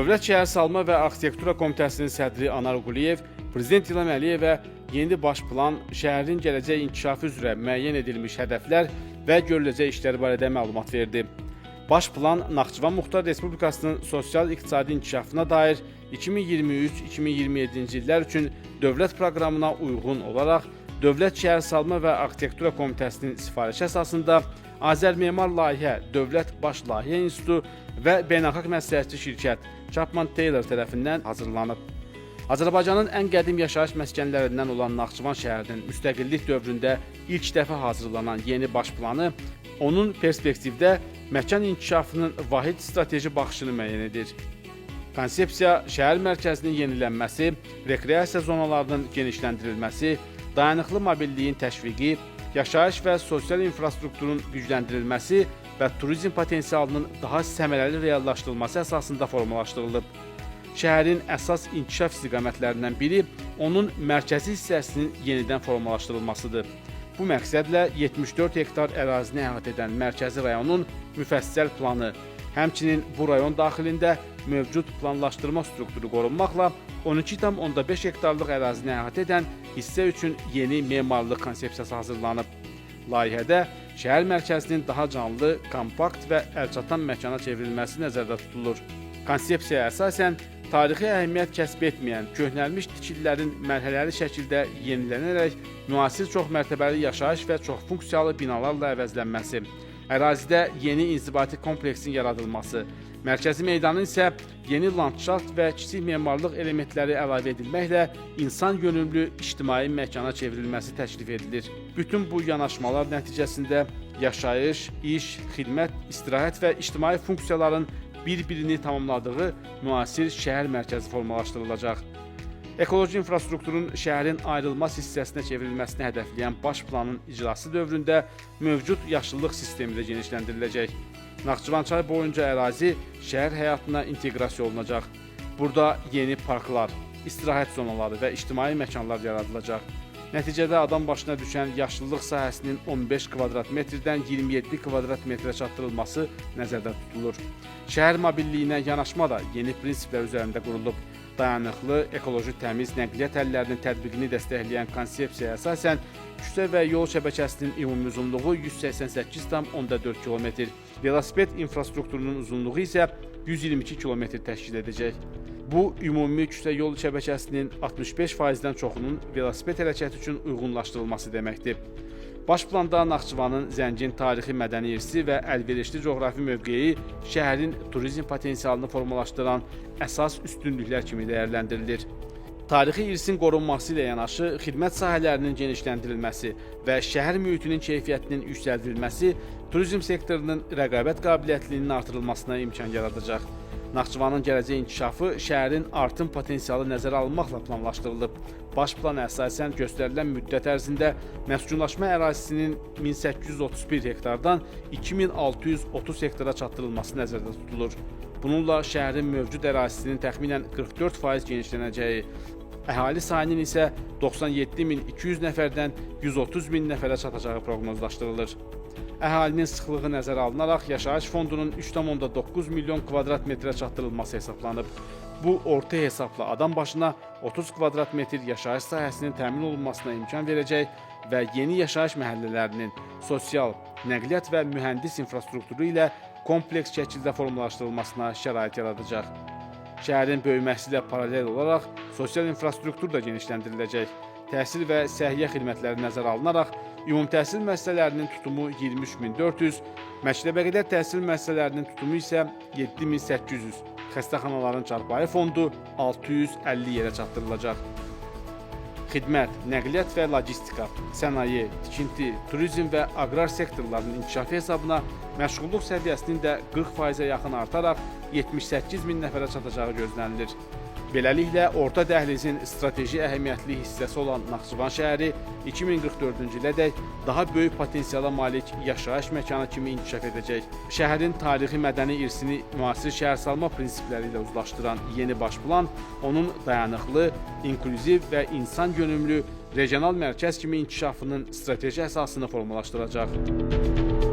Dövlət Şəhərsalma və Arxitektura Komitəsinin sədri Anar Quliyev Prezident İlham Əliyevə yeni baş plan, şəhərin gələcək inkişafı üzrə müəyyən edilmiş hədəflər və görüləcək işlər barədə məlumat verdi. Baş plan Naxçıvan Muxtar Respublikasının sosial-iqtisadi inkişafına dair 2023-2027-ci illər üçün dövlət proqramına uyğun olaraq Dövlət Şəhərsalma və Arxitektura Komitəsinin sifarişi əsasında Azərmemar Layihə Dövlət Baş Layihə İnstitutu və beynəlxalq məsləhətçi şirkət Chapman Taylor tərəfindən hazırlanıb. Azərbaycanın ən qədim yaşayış məskənlərindən olan Naxçıvan şəhərinin müstəqillik dövründə ilk dəfə hazırlanan yeni baş planı onun perspektivdə məkan inkişafının vahid strateji baxışını müəyyən edir. Konsepsiya şəhər mərkəzinin yenilənməsi, rekreasiya zonalarının genişləndirilməsi, dayanıqlı mobilliyin təşviqi, yaşayış və sosial infrastrukturun gücləndirilməsi və turizm potensialının daha səmərəli reallaşdırılması əsasında formalaşdırılıb. Şəhərin əsas inkişaf istiqamətlərindən biri onun mərkəzi hissəsinin yenidən formalaşdırılmasıdır. Bu məqsədlə 74 hektar ərazini əhatə edən mərkəzi rayonun müfəssəl planı, həmçinin bu rayon daxilində mövcud planlaşdırma strukturu qorunmaqla 12,5 hektarlıq ərazini əhatə edən hissə üçün yeni memarlıq konsepsiyası hazırlanıb. Layihədə şəhər mərkəzinin daha canlı, kompakt və əlçatan məkana çevrilməsi nəzərdə tutulur. Konsepsiyaya əsasən tarixi əhəmiyyət kəsb etməyən köhnəlmiş tikililərin mərhələli şəkildə yenilənərək müasir çoxmərtəbəli yaşayış və çoxfunksiyalı binalarla əvəzlənməsi, ərazidə yeni inzibati kompleksin yaradılması, mərkəzi meydanın isə yeni landşaft və kiçik memarlıq elementləri əlavə edilməklə insan yönümlü ictimai məkana çevrilməsi təklif edilir. Bütün bu yanaşmalar nəticəsində yaşayış, iş, xidmət, istirahət və ictimai funksiyaların bir-birini tamamladığı müasir şəhər mərkəzi formalaşdırılacaq. Ekoloji infrastrukturun şəhərin ayrılmaz hissəsinə çevrilməsini hədəfləyən baş planın icrası dövründə mövcud yaşıllıq sistemi də genişləndiriləcək. Naxçıvan çay boyunca ərazi şəhər həyatına inteqrasiya olunacaq. Burada yeni parklar, istirahət zonaları və ictimai məkanlar yaradılacaq. Nəticədə adam başına düşən yaşıllıq sahəsinin 15 kvadrat metrdən 27 kvadrat metrə çatdırılması nəzərdə tutulur. Şəhər mobilliyinə yanaşma da yeni prinsiplər üzərində qurulub. Dayanıqlı, ekoloji təmiz nəqliyyat həllərinin tətbiqini dəstəkləyən konsepsiyaya əsasən küçə və yol şəbəkəsinin ümumi uzunluğu 188,4 km, velosiped infrastrukturunun uzunluğu isə 122 km təşkil edəcək. Bu, ümumi küçə yol şəbəkəsinin 65%-dən çoxunun velosiped hərəkəti üçün uyğunlaşdırılması deməkdir. Baş planda Naxçıvanın zəngin tarixi mədəni irsi və əlverişli coğrafi mövqeyi şəhərin turizm potensialını formalaşdıran əsas üstünlüklər kimi dəyərləndirilir. Tarixi irsin qorunması ilə yanaşı xidmət sahələrinin genişləndirilməsi və şəhər mühitinin keyfiyyətinin yüksəldilməsi turizm sektorunun rəqabət qabiliyyətliyinin artırılmasına imkan yaradacaq. Naxçıvanın gələcək inkişafı şəhərin artım potensialı nəzərə alınmaqla planlaşdırılıb. Baş plana əsasən göstərilən müddət ərzində məskunlaşma ərazisinin 1831 hektardan 2630 hektara çatdırılması nəzərdə tutulur. Bununla şəhərin mövcud ərazisinin təxminən 44% genişlənəcəyi, əhali sayının isə 97.200 nəfərdən 130.000 nəfərə çatacağı proqnozlaşdırılır. Əhalinin sıxlığı nəzərə alınaraq yaşayış fondunun 3,9 milyon kvadrat metrə çatdırılması hesablanıb. Bu orta hesabla adam başına 30 kvadrat metr yaşayış sahəsinin təmin olunmasına imkan verəcək və yeni yaşayış məhəllələrinin sosial, nəqliyyat və mühəndis infrastrukturu ilə kompleks şəkildə formalaşdırılmasına şərait yaradacaq. Şəhərin böyüməsi ilə paralel olaraq sosial infrastruktur da genişləndiriləcək. Təhsil və səhiyyə xidmətləri nəzərə alınaraq ümumi təhsil müəssisələrinin tutumu 23400, məktəbəqədər təhsil müəssisələrinin tutumu isə 7800, xəstəxanaların çarpayı fondu 650 yerə çatdırılacaq. Xidmət, nəqliyyat və logistika, sənaye, tikinti, turizm və aqrar sektorlarının inkişafı hesabına məşğulluq səviyyəsinin də 40%-ə yaxın artaraq 78 min nəfərə çatacağı gözlənilir. Beləliklə, orta dəhlizin strateji əhəmiyyətli hissəsi olan Naxçıvan şəhəri 2044-cü ilədək daha böyük potensiala malik yaşayış məkanı kimi inkişaf edəcək. Şəhərin tarixi mədəni irsini müasir şəhərsalma prinsipləri ilə uzlaşdıran yeni baş plan onun dayanıqlı, inklüziv və insan yönümlü regional mərkəz kimi inkişafının strateji əsasını formalaşdıracaq.